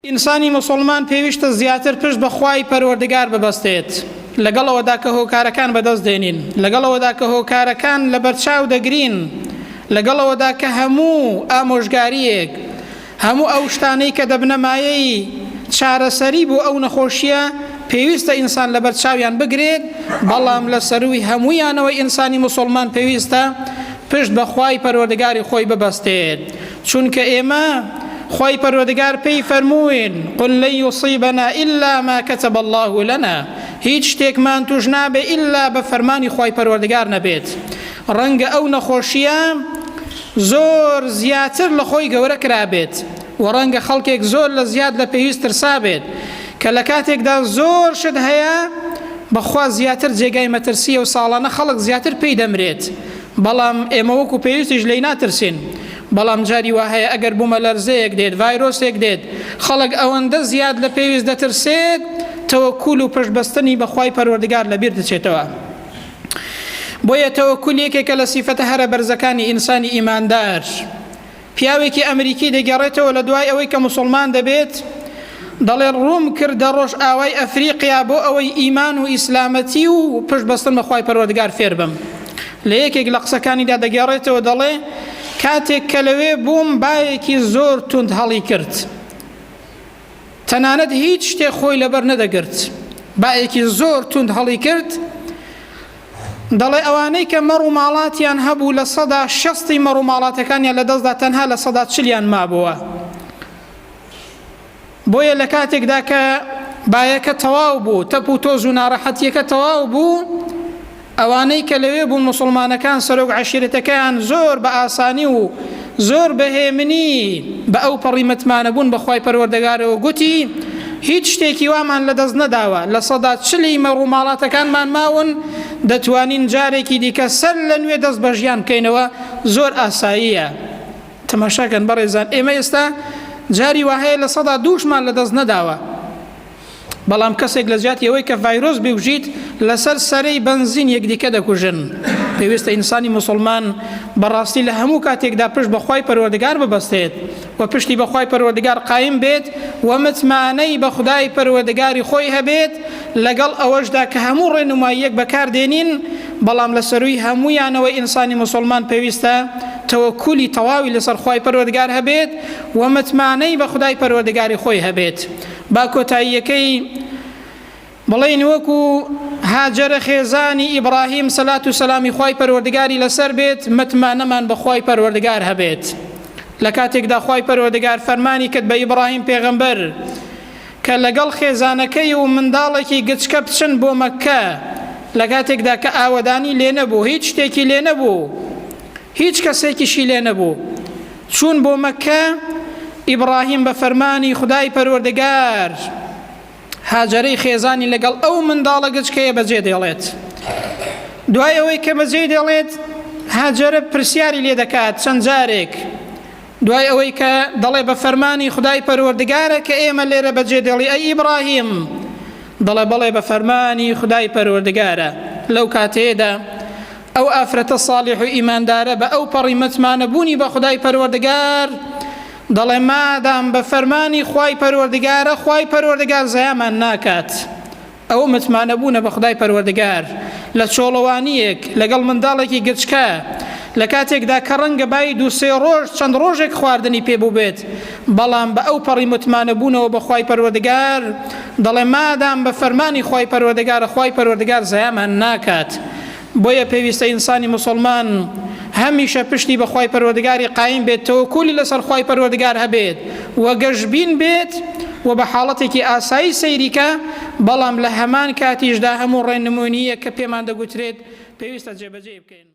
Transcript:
ئینسانی موسوڵمان پێویشتە زیاتر پشت بە خوای پەروەردگار ببەستێت، لەگەڵ ئەوەدا کە هۆکارەکان بەدەست دێنین، لەگەڵ ئەوەدا کە هۆکارەکان لەبەرچاو دەگرین، لەگەڵ ئەوەدا کە هەموو ئامۆژگارییەک، هەموو ئەو شتانەی کە دەبنە مایەی چارەسەری بۆ ئەو نەخۆشییە پێویستە ئینسان لەبەر چاویان بگرێت، بەڵام لە سەرووی هەموویانەوە ئینسانی موسوڵمان پێویستە پشت بە خوای پەروەردگاری خۆی ببەستێت. چونکە ئێمە خوای پەروەردگار پێی فەرمووین، قل لن یصیبنا الا ما کتب اللە لنا، هیچ شتێکمان توش نابێ ئیلا بە فەرمانی خوای پەروەردگار نەبێت. ڕەنگە ئەو نەخۆشییە زۆر زیاتر لە خۆی گەورە کرابێت و ڕەنگە خەڵکێک زۆر لە زیاد لە پێویست ترسابێت کە لە کاتێکدا زۆر شت هەیە بەخوا زیاتر جێگای مەترسییە و ساڵانە خەڵک زیاتر پێی دەمرێت بەڵام ئێمە وەکو پێویستیش لێی ناترسین، بەڵام جاری وا هەیە ئەگەر بومەلەرزەیەک دێت، ڤایرۆسێک دێت، خەڵک ئەوەندە زیاد لە پێویست دەترسێت، تەوەکول و پشت بەستنی بە خوای پەروەردگار لەبیر دەچێتەوە. بۆیە تەوەکول یەکێکە لە سیفەتە هەرە بەرزەکانی ئینسانی ئیماندار. پیاوێکی ئەمریکی دەگەڕێتەوە لە دوای ئەوەی کە موسڵمان دەبێت دەڵێ ڕووم کردە ڕۆژئاوای ئەفریقیا بۆ ئەوەی ئیمان و ئیسلامەتی و پشت بەستن بە خوای پەروەردگار فێر بم لە یەکێک لە قسەکانیدا دەگەڕێتەوە دەڵێ کاتێک کە لەوێ بووم بایەکی زۆر توند هەڵی کرد تەنانەت هیچ شتێک خۆی لەبەر نەدەگرت بایەکی زۆر توند هەڵی کرد دەڵێ ئەوانەی کە مەڕ و ماڵاتیان هەبوو 60% مەڕ و ماڵاتەکانیان لەدەستدا تەنها 40%یان مابووە. بۆیە لە کاتێکدا کە بایەکە تەواو بوو، تەپ و تۆز و ناڕەحەتییەکە تەواو بوو، ئەوانەی کە لەوێ بوون موسڵمانەکان سەرۆک عەشیرەتەکەیان زۆر بە ئاسانی و زۆر بە هێمنی بە ئەو پەڕی متمانەبوون بە خوای پەروەردەگارەوە گوتی، هیچ شتێکی وامان لەدەست نەداوە، 40% مەڕ و ماڵاتەکانمان ماون، دەتوانین جارێکی دیکە سەر لە نوێ دەست بە ژیان بکەینەوە، زۆر ئاساییە. تەماشاکەن بەڕێزان ئێمە ئێستا جاری وا هەیە 2%شمان لەدەست نەداوە. بەڵام کەسێک لە جیاتی ئەوەی کە ڤایرۆس بکوژیت لەسەر سەرەی بەنزین یەکدیکە دەکوژن. پێویستە ئینسانی موسڵمان بەڕاستی لە هەموو کاتێکدا پشت بە خوای پەروەردگار ببەستێت و پشتی بە خوای پەروەردگار قایم بێت و متمانەی بە خودای پەروەردگاری خۆی هەبێت لەگەڵ ئەوەشدا کە هەموو ڕێنماییەک بەکار دێنین بەڵام لە سەرووی هەموویانەوە ئینسانی موسڵمان پێویستە تەوەکولی تەواوی لەسەر خوای پەروەردگار هەبێت و متمانەی بە خودای پەروەردگاری خۆی هەبێت. با کۆتاییەکەی بڵێین وەکو هاجەرە خێزانی ئیبراهیم سەلات و سەلامی خوای پەروەردگاری لەسەر بێت متمانەمان بە خوای پەروەردگار هەبێت لە کاتێکدا خوای پەروەردگار فەرمانی کرد بە ئیبراهیم پێغەمبەر کە لەگەڵ خێزانەکەی و منداڵێکی گچکە بچن بۆ مەککە لە کاتێکدا کە ئاوەدانی لێ نەبوو هیچ شتێکی لێ نەبوو هیچ کەسێکیشی لێ نەبوو. چوون بۆ مەککە، ئیبڕاهیم بە فەرمانی خودای پەروەردگار هاجەرەی خێزانی لەگەڵ ئەو منداڵە گچکەیە بەجێ دێڵێت. دوای ئەوەی کە بەجێی دێڵێت، هاجەرە پرسیاری لێ دەکات چەند جارێک، دوای ئەوەی کە دەڵێ بە فەرمانی خودای پەروەردگارە کە ئێمە لێرە بەجێ دێڵی ئەی ئیبڕاهیم، دەڵێ بەڵێ بە فەرمانی خودای پەروەردگارە. لەو کاتەیەدا ئەو ئافرەتە ساڵیح و ئیماندارە بە ئەو پەڕی متمانە بوونی بە خودای پەروەردگار دەڵێ مادام بە فەرمانی خوای پەروەردگارە خوای پەروەردگار زەیامان ناکات. ئەوە متمانە بوونە بە خودای پەروەردگار لە چۆڵەوانییەک لەگەڵ منداڵێکی گچکە لە کاتێکدا کە ڕەنگە بای دوو سێ ڕۆژ چەند ڕۆژێک خواردنی پێ بووبێت بەڵام بە ئەو پەڕی متمانە بوونەوە بە خوای پەروەردگار دەڵێ مادام بە فەرمانی خوای پەروەردگارە خوای پەروەردگار زەیامان ناکات. بۆیە پێویستە ئینسانی موسڵمان هەمیشە پشتی بە خوای پەروەردگاری قایم بێت تەوەکولی لەسەر خوای پەروەردگار هەبێت و گەشبین بێت و بە حاڵەتێکی ئاسایی سەیری کە بەڵام لە هەمان کاتیشدا هەموو ڕێنمونییەک کە پێمان دەگوترێت پێویستە جێبەجێی بکەین.